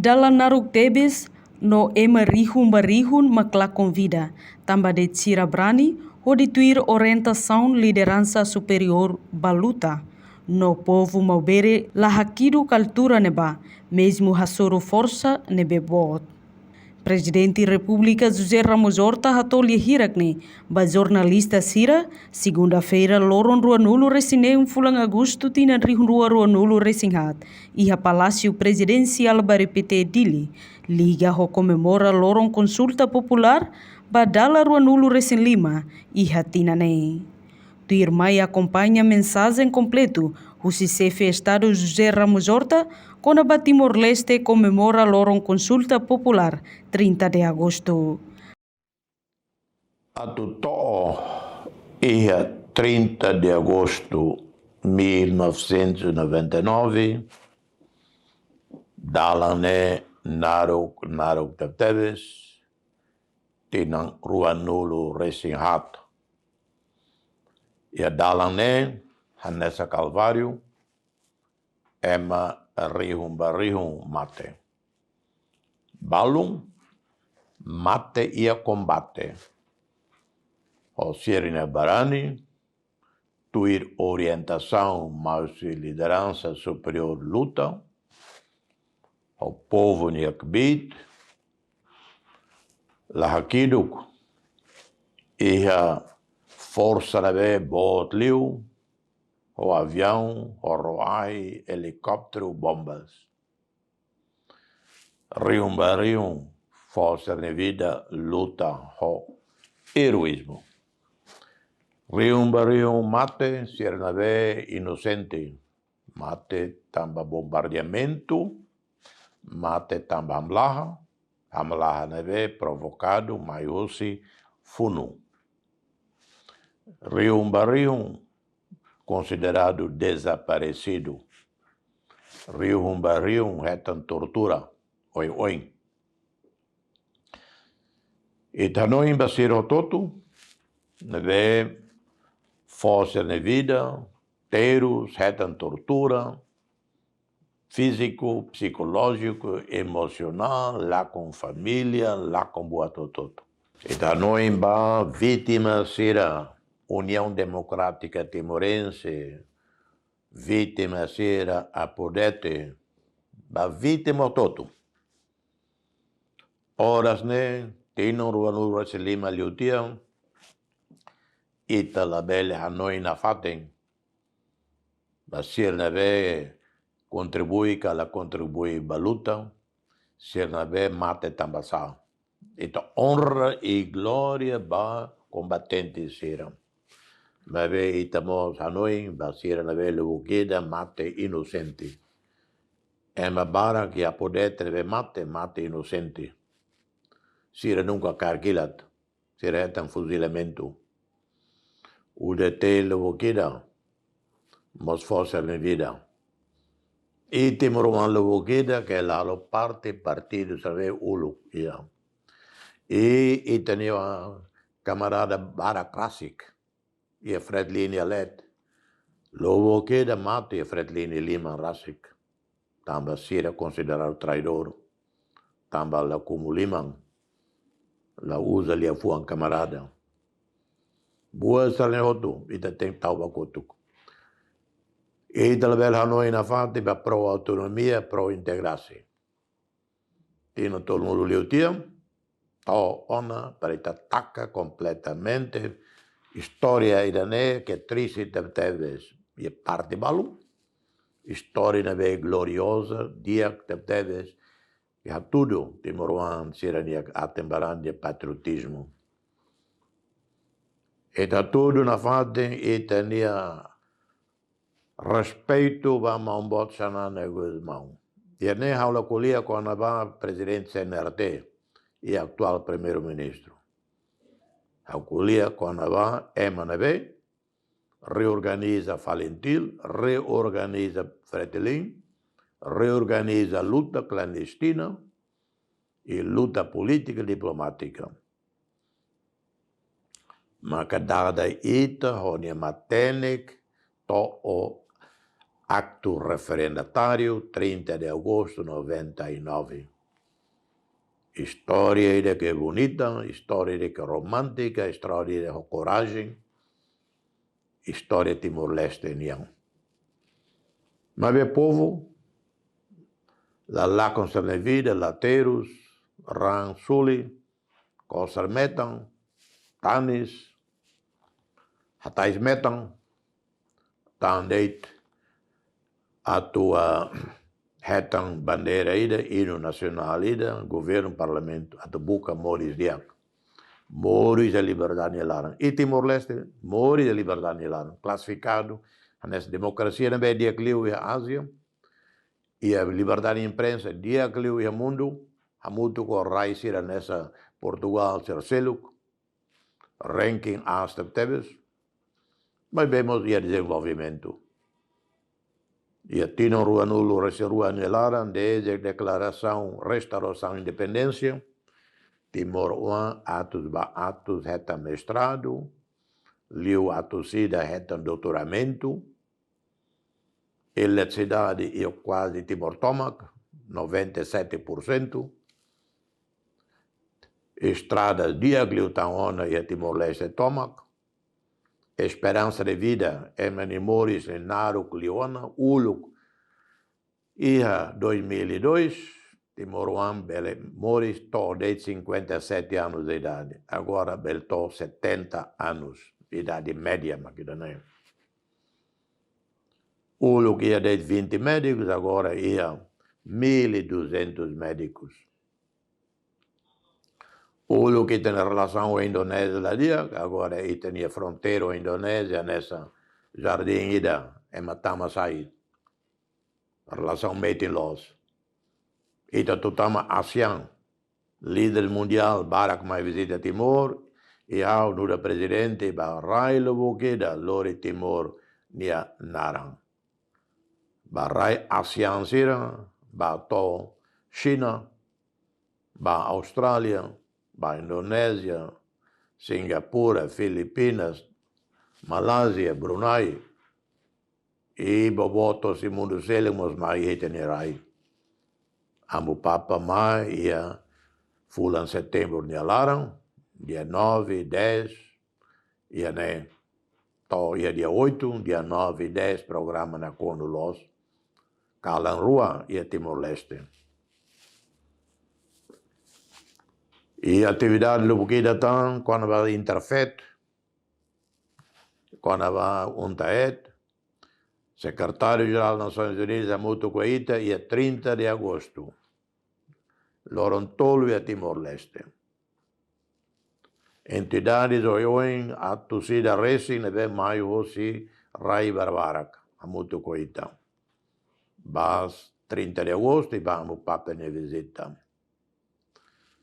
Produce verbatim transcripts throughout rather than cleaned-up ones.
Dalan naruk tebes no ema rihun ba rihun mak la konvida, tanba de'it sira brani hodi tuir orientasaun lideransa superiór ba luta. No povu Maubere la hakiduk altura ne'ebá, mezmu hasoru forsa ne'ebé boot. Prezidente Repúblika José Ramos Horta hato'o lia hirak ne'e ba jornalista sira, segunda-feira, loron ruanulu-resin-neen fulan Agostu tinan rihun rua ruanulu-resin-haat, iha Palásiu Prezidensiál Bairru Pité, Dili, liga ho komemora loron konsulta populár ba dala ruanulu-resin-lima iha tinan ne'e. Tuirmai akompaña mensajen kompletu husi Xefe Estadu José Ramos Horta kona-ba Timor-Leste komemora loron konsulta populár trinta de Agostu. Atu to'o iha trinta de Agostu mil novecentos e noventa e nove, dalan ne'e naruk, naruk tebetebes, tinan ruanulu-resin-haat. Iha dalan ne'e hanesan kalváriu, ema rihun ba rihun mate. Balun mate iha kombate. Ho sira-nia barani, tuir orientasaun mai husi lideransa superiór luta, ho povu nia kbiit, la hakiduk, iha forsa ne'ebé boot liu, ho aviaun, ho ro-ahi, helikópteru, bombas. Rihun ba rihun fó sira-nia vida luta ho eroízmu. Rihun ba rihun mate sira ne'ebé inosente. Mate tanba bombardeamentu, mate tanba hamlaha, hamlaha ne'ebé provokadu mai husi funu. Rihun ba rihun konsideradu dezaparesidu. Rihun ba rihun hetan tortura oioin. Ita hanoin ba sira hotu-hotu ne'ebé fó sira-nia vida, terus, hetan tortura fíziku, psikolójiku, emosionál, lakon família, lakon buat hotu-hotu. Ita hanoin ba vítima sira, União Democrática Timorense, vítima sira Apodete, ba vítima hotu-hotu. Oras ne'e, tinan ruanulu-resin-lima liu tiha, ita labele hanoin nafatin ba sira ne'ebé kontribui ka la kontribui ba luta, sira ne'ebé mate tanba sá. Ita onra i glória ba kombatente sira. Maibé ita mós hanoin ba sira ne'ebé lubuk ida mate inosente. Ema barak iha Apodete ne'ebé mate, mate inosente. Sira nunka kaer kilat, sira hetan fuzilamentu. U D T lubuk ida mós fó sira-nia vida. I timoroan lubuk ida ke la halo parte partidu sira ne'ebé uluk, iha. I ita-nia kamarada barak rasik iha Fretilin nia leet, lubuk ida mate iha Fretilin nia liman rasik. Tanba sira konsideradu traidór, tanba la kumu liman, la uza liafuan kamarada. Buat sira-ne'e hotu ita tenke tau ba kotuk. Ita labele hanoin nafatin ba pró-autonomia, pró-integrasaun. Tinan tolunulu liu tiha, to'o ona para ita taka kompletamente istória ida-ne'e ke triste tebetebes. Iha parte balu, istória ne'ebé glorioza, di'ak tebetebes, i hatudu timoroan sira-nia aten-baran nia patriotizmu. Ita hatudu nafatin ita-nia respeitu ba Maun Boot Xanana Gusmão. Iha ne'e ha'u la ko'alia kona-ba Prezidente C N R T i atuál Primeiru-Ministru. Ha'u ko'alia kona-ba ema ne'ebé reorganiza Falintil, reorganiza Fretilin, reorganiza luta klandestina i luta polítika diplomátika. Maka dada ita ho nia matenek to'o aktu referendatáriu trinta de agosto noventa e nove. Istória ida ke bonita, istória ida ke romántika, istória ida ho korajen, istória Timor-Leste nian. Maibé povu la lakon sira-nia vida, la terus, raan suli, kosar metan, tanis, hatais metan, tan de'it atu, ah, hetan bandeira ida, inu nasionál ida, governu, parlamentu, atu buka moris di'ak. Moris iha liberdade nia laran. I Timor-Leste, moris iha liberdade nia laran. Klasifikadu hanesan demokrasia ne'ebé di'ak liu iha Ázia, iha liberdade imprensa di'ak liu iha mundu, hamutuk ho rai sira hanesan Portugal, sira seluk, ranking aas tebetebes, maibé mós iha dezenvolvimentu. Iha tinan ruanulu-resin-rua nia laran, dezde deklarasaun restaurasaun independénsia, timoroan atus ba atus hetan mestradu, liu atus ida hetan doutoramentu, eletrisidade iha kuaze Timor tomak, noventa e sete por cento. Estradas di'ak liután ona iha Timor-Leste tomak. Esperansa de vida, ema nia moris ne'e naruk liu ona, uluk iha dois mil e dois, timoroan bele moris to'o de'it cinquenta e sete anos de idade. Agora bele to'o setenta anos, idade média mak ida-ne'e. Uluk iha de'it vinte médikus, agora iha mil e duzentos médikus. Uluk ita-nia relasaun ho Indonézia la di'ak, agora ita-nia fronteira ho Indonézia hanesan jardín ida, ema tama sai. Relasaun metin loos. Ita atu tama ASEAN. Líder mundiál barak mai vizita Timor, i ha'u nu'udar prezidente bá rai lubuk ida lori Timor nia naran. Bá rai ASEAN sira, bá to'o Xina, bá Austrália, bá Indonézia, Singapura, Filipinas, Malázia, Brunei, i boboot hosi mundu seluk mós mai iha ita-nia rai. Amu Papa mai iha fulan Setembru nia laran, dia nove, dez, iha ne'e to'o iha dia oito, dia nove, dez, programa nakonu loos, kalan rua iha Timor-Leste. I atividade lubuk ida tan, kona-ba Interfaith, kona-ba UNTAED, Sekretáriu Jerál Nasoins Unidas hamutuk ho ita iha trinta de agostu. Loron tolu iha Timor-Leste. Entidades oioin atus ida resin ne'ebé mai hosi rai barbarak hamutuk ho ita. Bá trinta de agostu i bá Amu Papa nia vizita.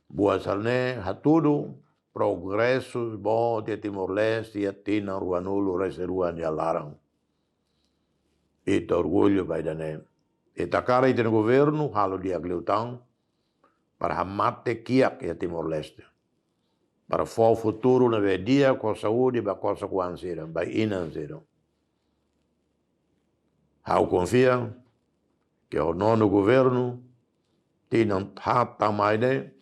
Buat sira-ne'e hatudu progresu boot iha Timor-Leste iha tinan ruanulu-resin-rua nia laran. Ita orgullu ba ida-ne'e. Ita hakarak ita-nia governu halo di'ak liután para hamate kiak iha Timor-Leste. Para fó futuru ne'ebé di'ak ho saúde ba kosar-oan sira, ba inan sira. Ha'u konfia ke ho nonu governu, tinan haat tama mai ne'e,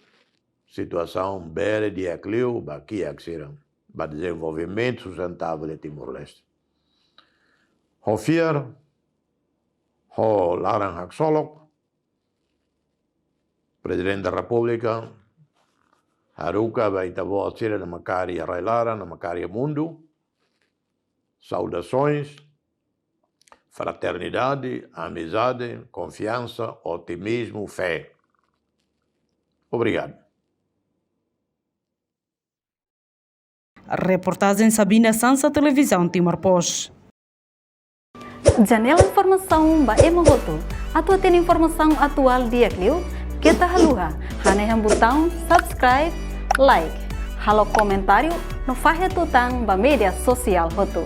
situasaun bele di'ak liu ba kiak sira, ba dezenvolvimentu sustentável iha Timor-Leste. Ho fiar, ho laran haksolok, Prezidente da Repúblika haruka ba ita-boot sira ne'ebé maka iha rai-laran, ne'ebé maka iha mundu. Saudasoens, fraternidade, amizade, konfiansa, otimizmu, fé. Obrigadu. Reportajen Sabina Sansa, Televizaun Timor Post. Janela informasaun ba ema hotu. Atu hatene informasaun atuál di'ak liu, keta haluha hanehan butaun subscribe, like, halo komentáriu no fahe tutan ba média sosiál hotu.